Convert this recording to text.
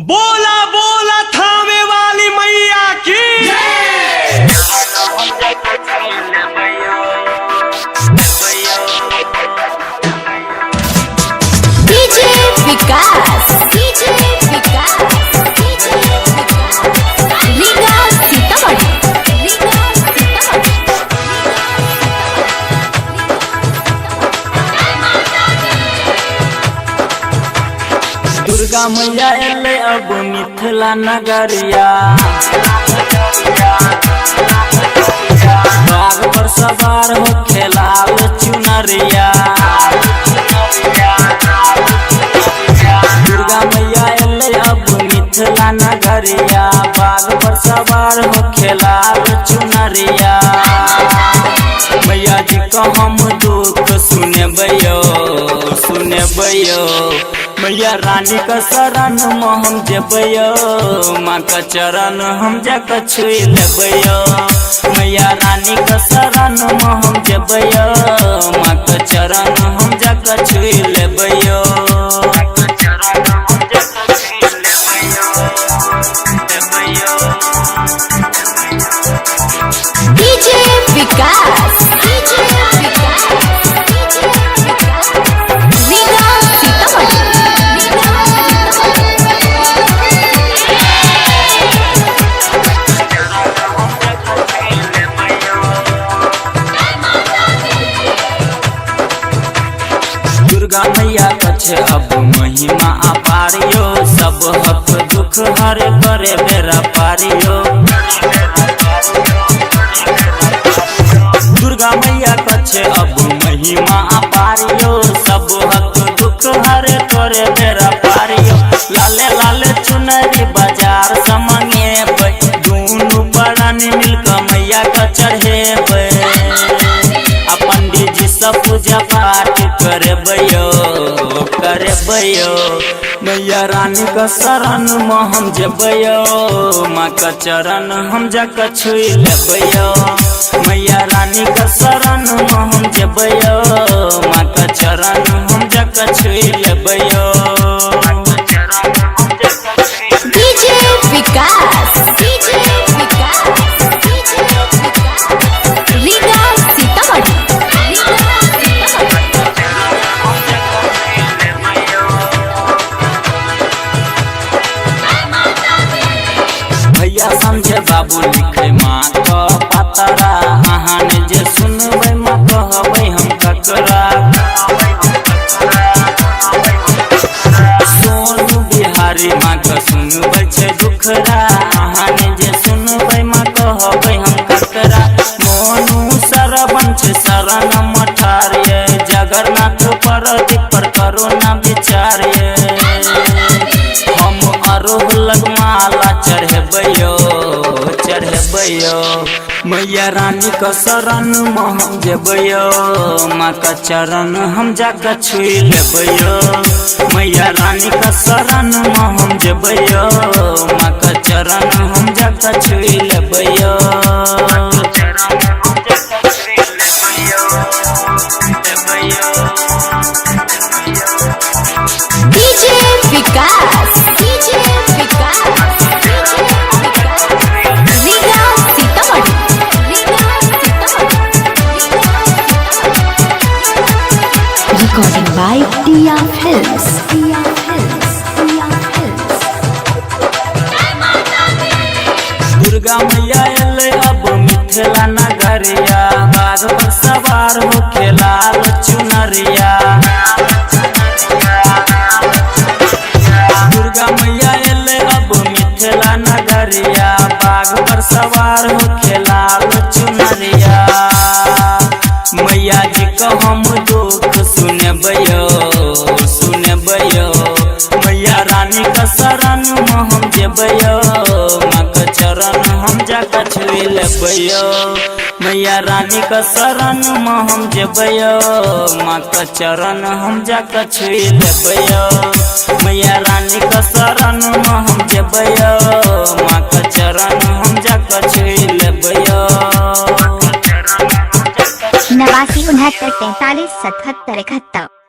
बोला बोला थामे वाली मैया की। DJ Vikas, DJ Vikas, DJ Vikas, Riga Sitamarhi, Riga Sitamarhi. Durga मैया एले अब मिथिला नगरिया, बाघ पर सवार हो खेलाल चुनरिया। दुर्गा मैया एले अब मिथिला नगरिया, बाघ पर सवार हो खेलाल चुनरिया। मैया जी को हम दुख सुनेबैयो सुनेबैयो, मैया रानी का शरण में हम जेबैयो, माँ का चरण हम जाके छुई लेबैयो। मैया रानी का शरण में हम जेबैयो, माँ का चरण हम जाके छुई लेबैयो। DJ Vikas, DJ Vikas, DJ Vikas, Riga Sitamarhi, Riga Sitamarhi. Durga मैया कछ अब महिमा अपारियो, सब हक दुख हर करे बेरा पारियो। दुर्गा मैया कछ अब महिमा अपारियो, सब हक दुख हर करे बेरा पारियो। लाले लाले चुनरी बाजार समंगेबै, दुनू प्राणी मिलकर मैया के चढ़ेबै। आ पंडित जी सब पूजा पाठ करबैयो करबैयो, मैया रानी का शरण में हम जेबैयो, माँ का चरण हम जाके छुई लेबैयो। मैया रानी का शरण में हम जेबैयो, माँ का चरण हम जाके छुई लेबैयो। DJ Vikas, DJ Vikas, DJ Vikas, Riga Sitamarhi, Riga Sitamarhi. भैया समझे बाबू लिखे माँ क पतरा, अहाँ ने जे सुनबै माँ कहबै हम ककरा। सोनू बिहारी माँ के सुनबै छै दुखरा, अहाँ ने जे सुनबै माँ कहबै हम ककरा। मोनू सरबन छै शरण मठार ये, जगन्नाथ प्रदीप पर करो ना विचार ये। हम अरहुलक माला चढ़ेबैयो चढ़ेबैयो, मैया रानी का शरण में हम जेबैयो, माँ का चरण हम जाके छुई लेबैयो। मैया रानी का शरण में हम जेबैयो, माँ का चरण हम जाके छुई लेबैयो। DJ Vikas, DJ Vikas, DJ Vikas, Riga Sitamarhi, Riga Sitamarhi. Recording by Tia Films, Tia Films, Tia Films. Durga मैया एले अब मिथिला नगरिया, बाघ पर सवार हो खेलाल चुनरिया। दुर्गा मैया एले अब मिथिला नगरिया, बाघ पर सवार हो खेलाल चुनरिया। मैया जी को हम दुख सुनेबैयो सुनेबैयो, मैया रानी का शरण में हम जेबैयो, माँ के चरण हम जाके छुई लेबैयो। मैया रानी का शरण में हम जेबैयो, माँ के चरण हम जाके छुई लेबैयो। मैया रानी का शरण में हम जेबैयो, माँ के चरण हम जाके छुई लेबैयो। 89 69 43 77 71।